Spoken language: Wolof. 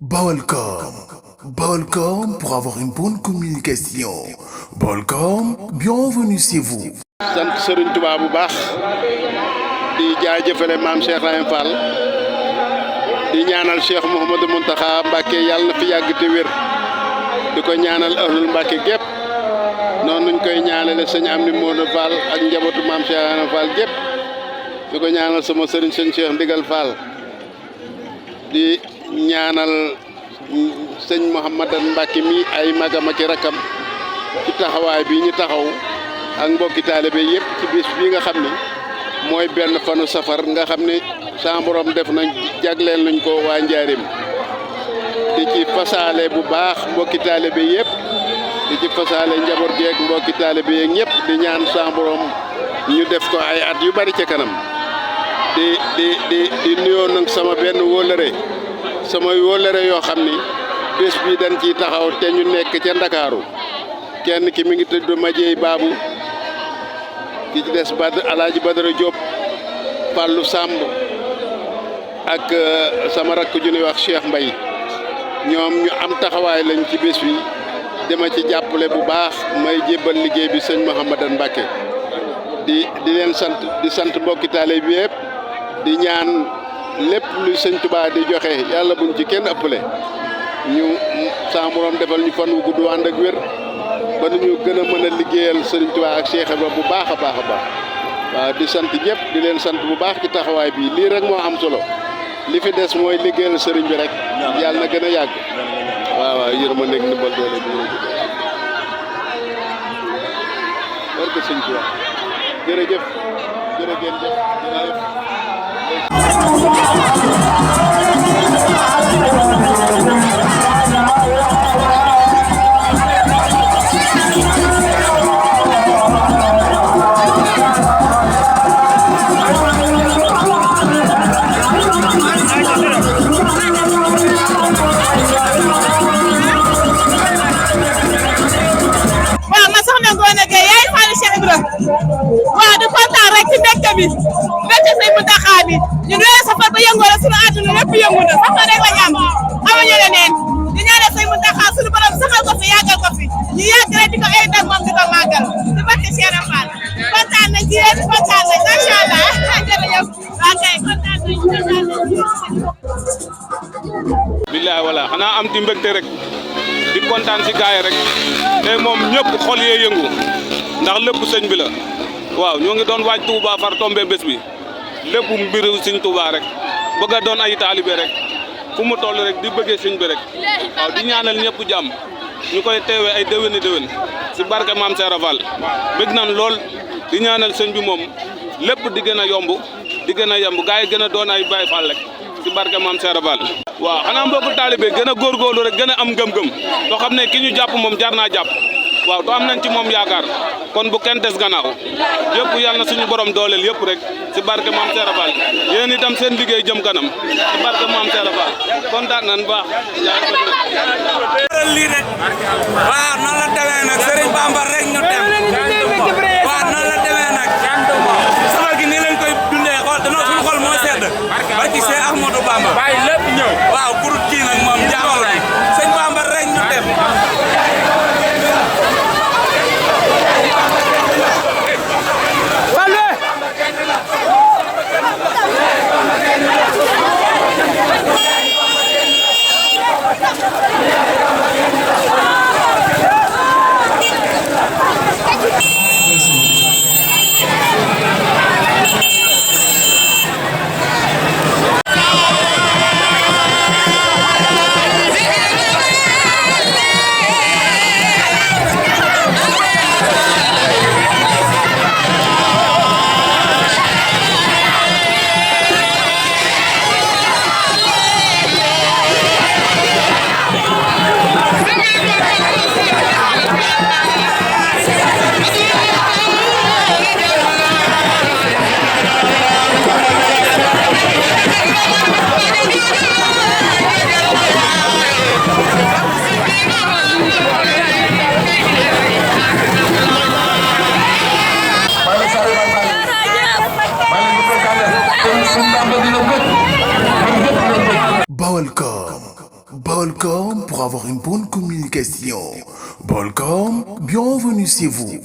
Balcom. Balcom pour avoir une bonne communication. Balcom, bienvenue chez vous. sant Serigne Touba bu baax di jaajëfale maam Cheikh Rahim Fall di ñaanal Cheikh Mouhamadou Mountakha Mbacké yàlla na fi yàgg te wér di ko ñaanal ahlul Mbacké gépp noonu nuñ koy ñaanale sëñ Amdi Modou Fall ak njabootu maam Cheikh Rahim Fall gépp di ko ñaanal sama sëriñ sëñ Cheikh Ndigal Fall di ñaanal sëñ Mouhamadan Mbacké mi ay magam ak rakam ci taxawaay bi ñu taxaw ak mbokki taalibe yëpp ci bis bi nga xam ni mooy benn fanu safar nga xam ni sa borom def nañ jagleel nañ ko waa Njaaréem di ci fasaale bu baax mbokki taalibe yëpp di ci fasaale njaboot geek mbokki taalibe yeeg ñëpp di ñaan sa borom ñu def ko ay at yu bari ca kanam di nuyoo nag sama benn wóllëre yoo xam ni bés bi dañ ciy taxaw te ñu nekk ca Ndakaaru kenn ki mi ngi tudd Madieye Babou ki ci des Alaaji Badara Diop Fallou Samb ak sama rakk ju ñuy wax Cheikh Mbaye ñoom ñu am taxawaay lañ ci bés bi dama ci jàppale bu baax may jébbal liggéey bi sëñ Mouhamadan Mbacké di leen sant di sant mbokki taalibe bi yëpp di ñaan lépp lu sëñ Touba di joxe yàlla buñ ci kenn ëppale ñu sa borom defal ñu fan wu gudd ànd ak wér ba nu ñu gën a mën a liggéeyal Sëriñ Tuubaa ak Cheikh Ibra bu baax a baax a baax waaw di sant ñëpp di leen sant bu baax ci taxawaay bi lii rek moo am solo li fi des mooy liggéeyal sëriñ bi rek yàlla na gën a yàgg waaw yërma nekk ndimbal doole bi barke Sëriñ Tuubaa jërëjëf jërëgeen jëf waaw di kontaan rek ci mbégte bi mbégte Sëñ Mountakha bi ñu doon safar ba yëngoo la sunu àdduna lépp yëngu na safar rek la ñu am amuñu leneen di ñaanal Sëñ Mountakha sunu borom saxal ko fi yàggal ko fi ñu yàgg rek di ko ay dag moom di ko màggal di barke Cheikh Fall kontaan nañ ci yéen kontaan nañ macha allah jërëjëf waa kay kontaan nañ billaay wala xanaa am di mbégte rek di kontaan si gaay rek te moom ñëpp xol yee yëngu ndax lépp sëñ bi la waaw ñoo ngi doon waaj Touba far tombé bés bi lépp mbiru sëñ Touba rek bëgg a doon ay taalibe rek fu mu toll rek di bëggee sëñ bi rek waaw di ñaanal ñëpp jàmm ñu koy teewee ay déwéni déwén si barke maam Serap Fall bëgg nan lool di ñaanal sëñ bi moom lépp di gën a yomb di gën a yemb gaay yi gën a doon ay Baay Fall rek si barke maam Serap Fall waaw xanaa mbokku taalibe gën a góorgóorlu rek gën a am gëm-gëm to xam ne ki ñu jàpp moom jar naa jàpp waaw to am nañ ci moom yaakaar kon bu kenn des gannaaw yëpp yàlla na suñu borom dooleel yëpp rek si barke maam Serap Fall yéen itam seen liggéey jëm kanam si barke maam Serap Fall kontaan nañ baax lii rek waaw noonu la demee nag Serigne Bamba rek ñu dem waaw noonu la demee nag safar gi nii lañ koy dundee xool danoo suñu xol moo sedd barki Cheikh Ahmadou Bamba bàyyi lépp ñëw waaw pour kii nag moom jaaxal bi sëñ Bamba rek ñu dem Balcom. Bolcom pour avoir une bonne communication. Bolcom, bienvenue chez vous.